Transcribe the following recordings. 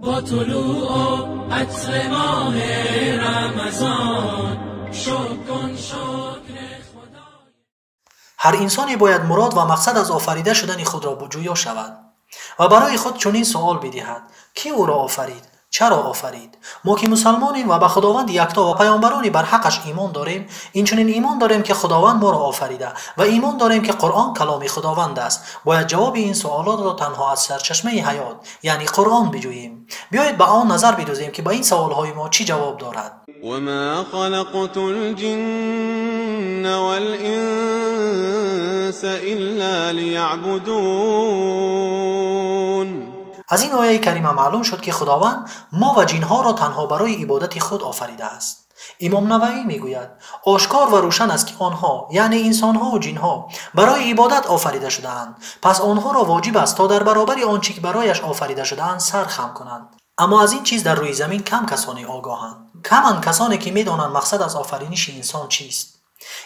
با طلوع و عطر ماه رمضان شکر کن شکر خدا. هر انسانی باید مراد و مقصد از آفریده شدن خود را جویا شود و برای خود چنین سوال بدهد: کی او را آفرید؟ چرا آفرید؟ ما که مسلمانیم و به خداوند یکتا و پیامبرانی بر حقش ایمان داریم، اینچنین ایمان داریم که خداوند ما را آفریده و ایمان داریم که قرآن کلام خداوند است. باید جواب این سوالات را تنها از سرچشمه حیات یعنی قرآن بجوییم. بیایید به آن نظر بدوزیم که به این سوالهای ما چی جواب دارد. وما خلقت الجن والانس الا لیعبدون. از این آیه کریمه معلوم شد که خداوند ما و جنها را تنها برای عبادت خود آفریده است. امام نووی میگوید آشکار و روشن است که آنها یعنی انسانها و جنها برای عبادت آفریده شده‌اند، پس آنها را واجب است تا در برابر آنچه که برایش آفریده شده‌اند سر خم کنند. اما از این چیز در روی زمین کم کسانی آگاهند. کمند کسانی که میدانند مقصد از آفرینش انسان چیست.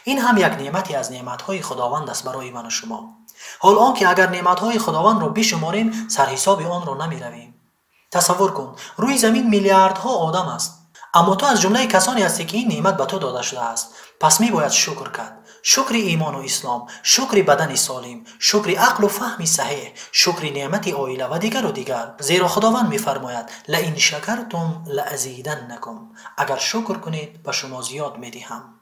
این هم یک نعمتی از نعمتهای خداوند است برای من و شما. حال آنکه اگر نعمتهای خداوند را بشماریم سر حساب آن را نمیرویم. تصور کن روی زمین میلیاردها آدم است، اما تو از جمله کسانی هستی که این نعمت به تو داده شده است. پس می باید شکر کرد. شکر ایمان و اسلام، شکر بدن سالم، شکر عقل و فهم صحیح، شکر نعمت عائله و دیگر و دیگر. زیرا خداوند میفرماید لئن شکرتم لازیدنکم، اگر شکر کنید به شما زیاد میدهم.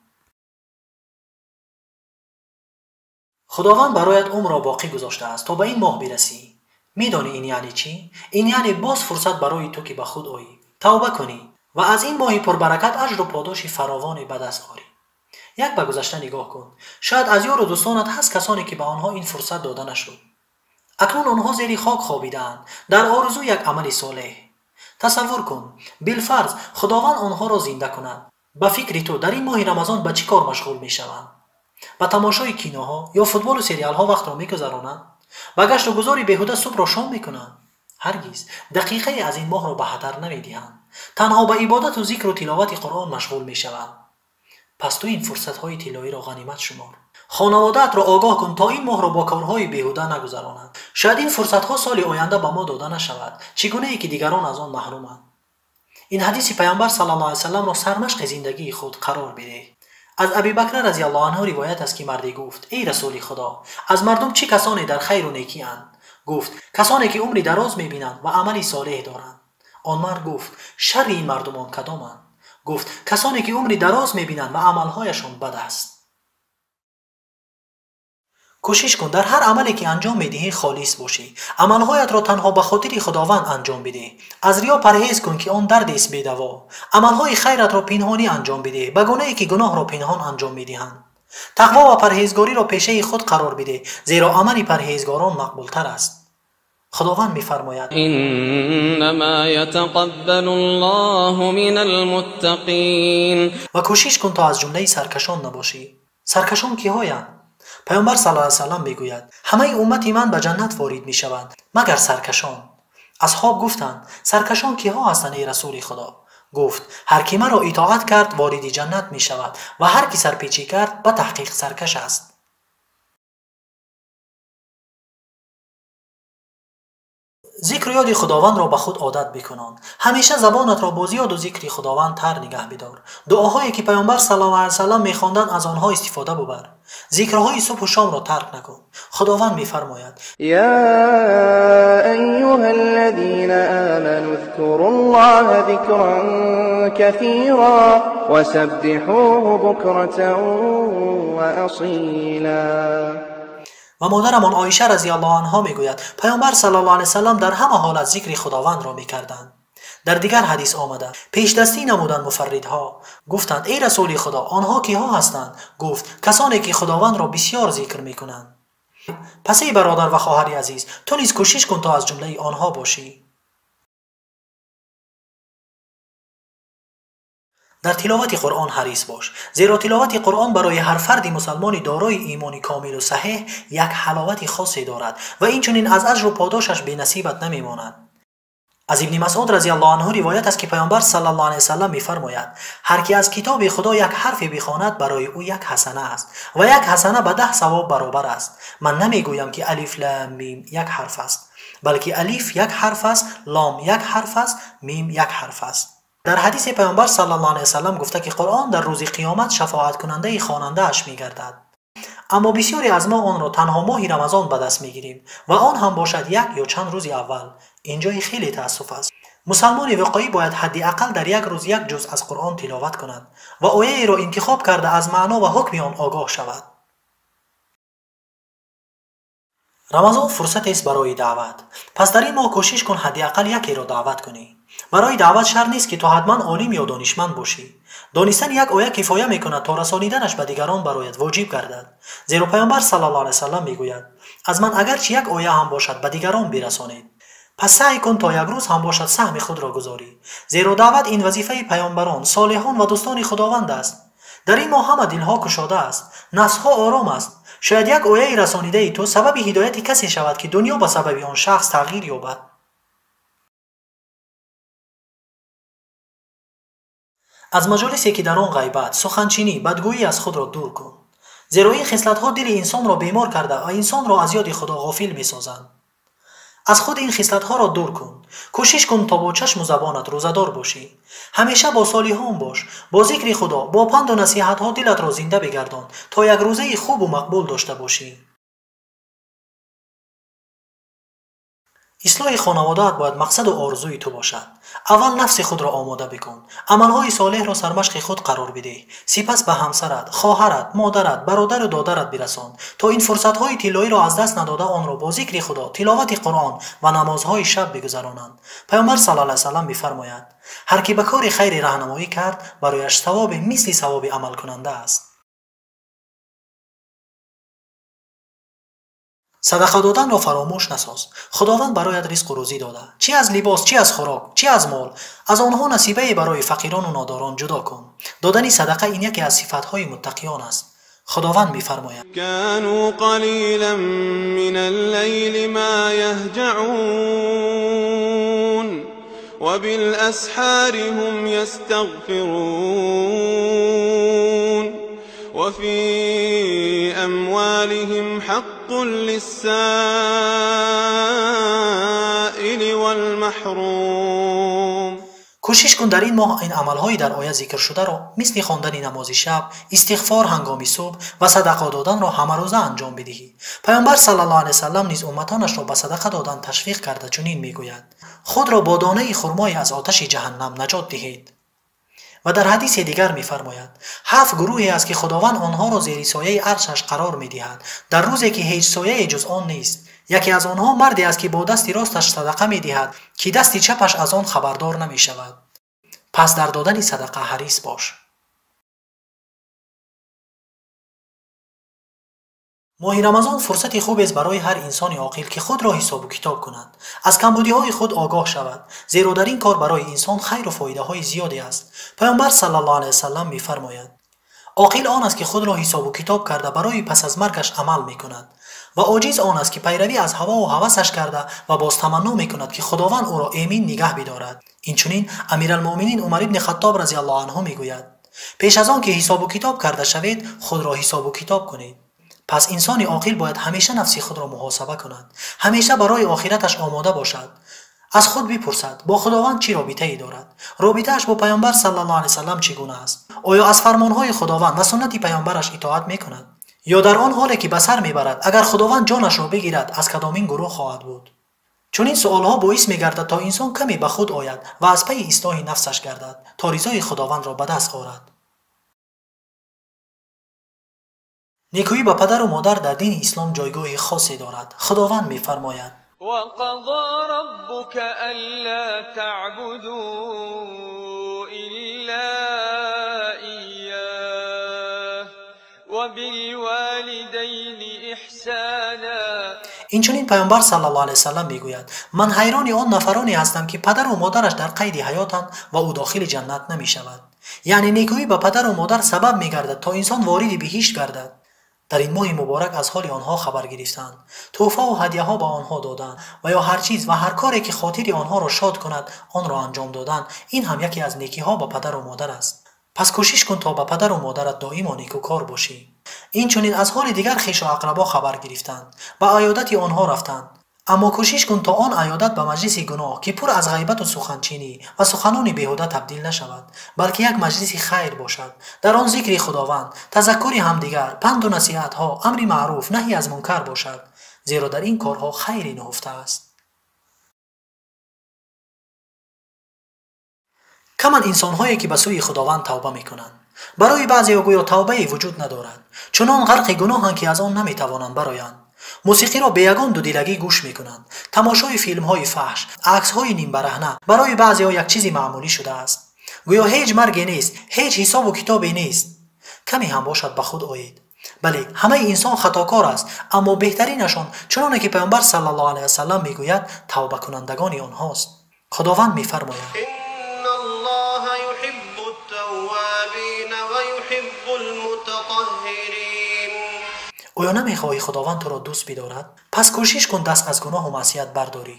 خداوند برایت عمر را باقی گذاشته است تا به این ماه برسی. میدانی این یعنی چی؟ این یعنی باز فرصت برای تو که به خود آیی، توبه کنی و از این ماه پربرکت اجر و پاداش فراوانی به دست آری. یک به گذشته نگاه کن. شاید از یار و دوستانت هست کسانی که به آنها این فرصت داده نشد. اکنون آنها زیر خاک خوابیدند در آرزوی یک عمل صالح. تصور کن بالفرض خداوند آنها را زنده کند. به فکر تو در این ماه رمضان به چی کار مشغول میشوند؟ به تماشای کینوها یا فوتبال و سریال ها وقت را میگذرانند؟ به گشت و گذار بیهوده صبح را شام میکنند؟ هرگز دقیقه از این ماه را به هدر نمیدهند. تنها به عبادت و ذکر و تلاوت قرآن مشغول میشوند. پس تو این فرصت های طلایی را غنیمت شمار. خانواده‌ات را آگاه کن تا این ماه را با کارهای بیهوده نگذرانند. شاید این فرصت ها سال آینده به ما داده نشود، چگونه ای که دیگران از آن محرومند. این حدیث پیامبر صلی الله علیه و سلم را سرمشق زندگی خود قرار بده. از ابی بکر رضی الله عنه روایت است که مردی گفت ای رسول خدا، از مردم چه کسانی در خیر و نیکی اند؟ گفت کسانی که عمری دراز میبینند و عملی صالح دارند. آن مرد گفت شر این مردمان کدامند؟ گفت کسانی که عمری دراز میبینند و عملهایشان بد است. کوشش کن در هر عملی که انجام میدهی خالص باشی. عملهایت را تنها به خاطر خداوند انجام بده. از ریا پرهیز کن که آن درد است بی‌دوا. عملهای خیرت را پنهانی انجام بده، به گونه ای که گناه را پنهان انجام میدهند. تقوا و پرهیزگاری را پیشه خود قرار بده، زیرا عمل پرهیزگاران مقبولتر است. خداوند میفرماید انما یتقبل الله من المتقین. و کوشش کن تا از جمله سرکشان نباشی. سرکشان کیهایند؟ پیامبر صلی الله علیه و سلم میگوید همه امت من به جنت وارد میشوند مگر سرکشان. اصحاب گفتند سرکشان کیها هستند ای رسول خدا؟ گفت هر کی مرا اطاعت کرد وارد جنت میشود و هر کی سرپیچی کرد به تحقیق سرکش است. ذکر یاد خداوند را به خود عادت بکنان. همیشه زبانت را با زیاد و ذکر خداوند تر نگه بدار. دعاهایی که پیامبر صلی الله علیه و سلم میخواندند از آنها استفاده ببر. ذکرهای صبح و شام را ترک نکن. خداوند میفرماید یا ایها الذین آمنوا اذکروا الله ذکرا کثیرا وسبحوه بکرة واصیلا. و مادرمان عایشه رضی الله عنها میگوید پیامبر صلی الله علیه و سلم در همه حالت ذکر خداوند را میکردند. در دیگر حدیث آمده پیش دستی نمودند مفردها. گفتند ای رسول خدا آنها کیها هستند؟ گفت کسانی که خداوند را بسیار ذکر میکنند. پس ای برادر و خواهر عزیز، تو نیز کوشش کن تا از جمله آنها باشی. در تلاوت قرآن حریص باش، زیرا تلاوت قرآن برای هر فرد مسلمان دارای ایمان کامل و صحیح یک حلاوت خاصی دارد و این چنین از اجر و پاداشش بی‌نصیبت نمی‌ماند. از ابن مسعود رضی الله عنه روایت است که پیامبر صلی الله علیه و سلم می‌فرماید هر کی از کتاب خدا یک حرف بخواند برای او یک حسنه است و یک حسنه به 10 ثواب برابر است. من نمیگویم که الف لام میم یک حرف است، балки алиф як ҳарф аст, лом як ҳарф аст, мим як ҳарф аст. Дар ҳадиси паёмбар саллаллоҳу алайҳи васаллам гуфта ки Қуръон дар рӯзи қиёмат шафоаткунандаи хонандааш мегардад. Аммо бисёре аз мо онро танҳо моҳи Рамазон ба даст мегирем ва он ҳам бошад як ё чанд рӯзи аввал. Ин ҷои хеле таассуф аст. Мусалмони воқеӣ бояд ҳадди ақал дар як рӯз як ҷузъ аз Қуръон тиловат кунад ва ояеро интихоб карда аз маъно ва ҳукми он огоҳ шавад. Рамазон фурсатест барои даъват. Пас дар ин моҳ кӯшиш кун ҳадди ақал якеро даъват кунӣ. Барои даъват шарт нест ки ту ҳатман олим ё донишманд бошӣ. Донистани як оя кифоя мекунад то расониданаш ба дигарон барояд воҷиб гардад. Зеро паёмбар саллаллоҳу алайҳи васаллам мегӯяд: аз ман агарчи як оя ҳам бошад ба дигарон бирасонед. Пас саъй кун то як рӯз ҳам бошад саҳми худро гузорӣ. Зеро даъват ин вазифаи паёмбарон, солиҳон ва дӯстони Худованд аст. Дар ин моҳ ҳама дилҳо кушода аст, нафсҳо ором аст. Шояд як ояи расонидаи ту сабаби ҳидояти касе шавад ки дунё ба сабаби он шахс тағйир ёбад. Аз маҷолисе ки дар он ғайбат, суханчинӣ, бадгӯӣ аз худро дур кун. Зеро ин хислатҳо дили инсонро бемор карда ва инсонро аз ёди Худо ғофил месозанд. Аз худ ин хислатҳоро дур кун. Кӯшиш кун то бо чашму забонат рӯзадор бошӣ. Ҳамеша бо солиҳон бош, бо зикри Худо, бо панду насиҳатҳо дилатро зинда бигардон, то як рӯзаи хубу мақбул дошта бошӣ. Ислоҳи хонаводаат бояд мақсаду орзуи ту бошад. Аввал нафси худро омода бикун, амалҳои солеҳро сармашқи худ қарор бидеҳ, сипас ба ҳамсарат, хоҳарат, модарат, бародару додарат бирасон, то ин фурсатҳои тиллоиро аз даст надода онро бо зикри Худо, тиловати Қуръон ва намозҳои шаб бигузаронанд. Паёмбар саллаллоҳу алайҳи васаллам мефармояд: ҳар ки ба кори хайре раҳнамоӣ кард, барояш савоби мисли савоби амалкунанда аст. Садақа доданро фаромӯш насоз. Худованд бароят ризқу рӯзӣ дода. Чӣ аз либос, чӣ аз хӯрок, чӣ аз мол, аз онҳо насибае барои фақирону нодорон ҷудо кун. Додани садақа ин яке аз сифатҳои муттақиён аст. Худованд мефармояд: كانوا قليلا من الليل ما يهجعون وبالأسحار هم يستغفرون وفي أموالهم حق للسائل والمحروم. кӯшиш кун дар ин моҳ ин амалҳои дар оя зикр шударо мисли хондани намози шаб, истиғфор ҳангоми субҳ ва садақа доданро ҳамарӯза анҷом бидиҳӣ. Паёмбар саллаллоҳу алайҳи васаллам низ умматонашро ба садақа додан ташвиқ карда чунин мегӯяд: худро бо донаи хурмое аз оташи ҷаҳаннам наҷот диҳед. Ва дар ҳадисе дигар мефармояд: ҳафт гурӯҳе аст ки Худованд онҳоро зери сояи аршаш қарор медиҳад дар рӯзе ки ҳеҷ сояе ҷуз он нест. Яке аз онҳо марде аст ки бо дасти росташ садақа медиҳад, ки дасти чапаш аз он хабардор намешавад. Пас дар додани садақа ҳарис бош. Моҳи Рамазон фурсати хубест барои ҳар инсони оқил ки худро ҳисобу китоб кунад, аз камбудиҳои худ огоҳ шавад, зеро дар ин кор барои инсон хайру фоидаҳои зиёде аст. Паёмбар саллаллоҳу алайҳи васаллам мефармояд: оқил он аст ки худро ҳисобу китоб карда барои пас аз маргаш амал мекунад ва оҷиз он аст ки пайравӣ аз ҳавову ҳавасаш карда ва боз таманно мекунад ки Худованд ӯро эмин нигаҳ бидорад. Инчунин Амиралмуъминин Умар ибни Хаттоб разияллоҳу анҳу мегӯяд: пеш аз он ки ҳисобу китоб карда шавед, худро ҳисобу китоб кунед. Пас инсони оқил бояд ҳамеша нафси худро муҳосаба кунад, ҳамеша барои охираташ омода бошад, аз худ бипурсад бо Худованд чӣ робитае дорад, робитааш бо паёмбар саллаллоҳу алайҳи васаллам чӣ гуна аст, оё аз фармонҳои Худованд ва суннати паёмбараш итоат мекунад, ё дар он ҳоле ки ба сар мебарад агар Худованд ҷонашро бигирад аз кадомин гурӯҳ хоҳад буд. Чунин суолҳо боис мегардад то инсон каме ба худ ояд ва аз пайи ислоҳи нафсаш гардад то ризои Худовандро ба даст орад. Некӯӣ ба падару модар дар дини ислом ҷойгоҳи хосе дорад. Худованд мефармояд: وقضى ربك ألا تعبدوا إلا إياه وبالوالدين إحسانا. инчунин паёмбар саллаллоҳу алайҳи васаллам мегӯяд: ман ҳайрони он нафароне ҳастам ки падару модараш дар қайди ҳаётанд ва ӯ дохили ҷаннат намешавад. Яъне некӯӣ ба падару модар сабаб мегардад то инсон вориди биҳишт гардад. Дар ин моҳи муборак аз ҳоли онҳо хабар гирифтанд, тӯҳфаву ҳадияҳо ба онҳо доданд ва ё ҳар чиз ва ҳар коре ки хотири онҳоро шод кунад онро анҷом доданд. Ин ҳам яке аз некиҳо ба падару модар аст. Пас кӯшиш кун то ба падару модарат доимо некӯкор бошӣ. Инчунин аз ҳоли дигар хешу ақрабо хабар гирифтанд, ба аёдати онҳо рафтанд, Аммо кӯшиш кун то он аёдат ба маҷлиси гуноҳ, ки пур аз ғайбату суханчинӣ ва суханони беҳуда табдил нашавад, балки як маҷлиси хайр бошад. Дар он зикри Худованд, тазаккури ҳамдигар, панду насиҳатҳо, амри маъруф, наҳи аз мункар бошад, зеро дар ин корҳо хайре нуҳуфта аст. Каманд инсонҳое ки ба сӯи Худованд тавба мекунанд. Барои баъзеҳо гӯё тавбае вуҷуд надорад. Чунон ғарқи гуноҳанд, ки аз он наметавонанд бароянд. Мусиқиро бе ягон дудилагӣ гӯш мекунанд. Тамошои филмҳои фаҳш, аксҳои нимбараҳна барои баъзеҳо як чизи маъмулӣ шудааст. Гӯё ҳеҷ марге нест, ҳеҷ ҳисобу китобе нест. Каме ҳам бошад ба худ оед. Бале, ҳамаи инсон хатокор аст, аммо беҳтаринашон, чуноне ки Паёмбар саллаллоҳу алайҳи васаллам мегӯяд, тавбакунандагони онҳост. Худованд мефармояд: оё намехоҳӣ Худованд туро дӯст бидорад? Пас кӯшиш кун даст аз гуноҳу маъсият бардорӣ.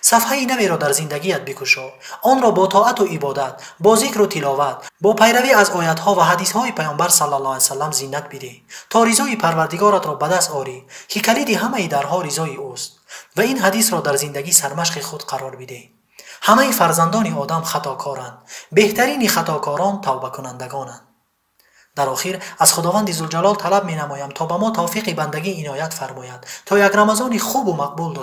Сафҳаи наверо дар зиндагият бикушо. Онро бо тоату ибодат, бо зикру тиловат, бо пайравӣ аз оятҳо ва ҳадисҳои Паёмбар саллаллоҳу алайҳи васаллам зинат бидеҳ, то ризои Парвардигоратро ба даст орӣ, ки калиди ҳамаи дарҳо ризои ӯст. Ва ин ҳадисро дар зиндагӣ сармашқи худ қарор бидеҳ. Ҳамаи фарзандони одам хатокоранд. Беҳтарини хатокорон тавбакунандагонанд. Дар охир аз Худованди Зулҷалол талаб менамоям, то ба мо тавфиқи бандагӣ иноят фармояд, то як Рамазони хубу мақбул.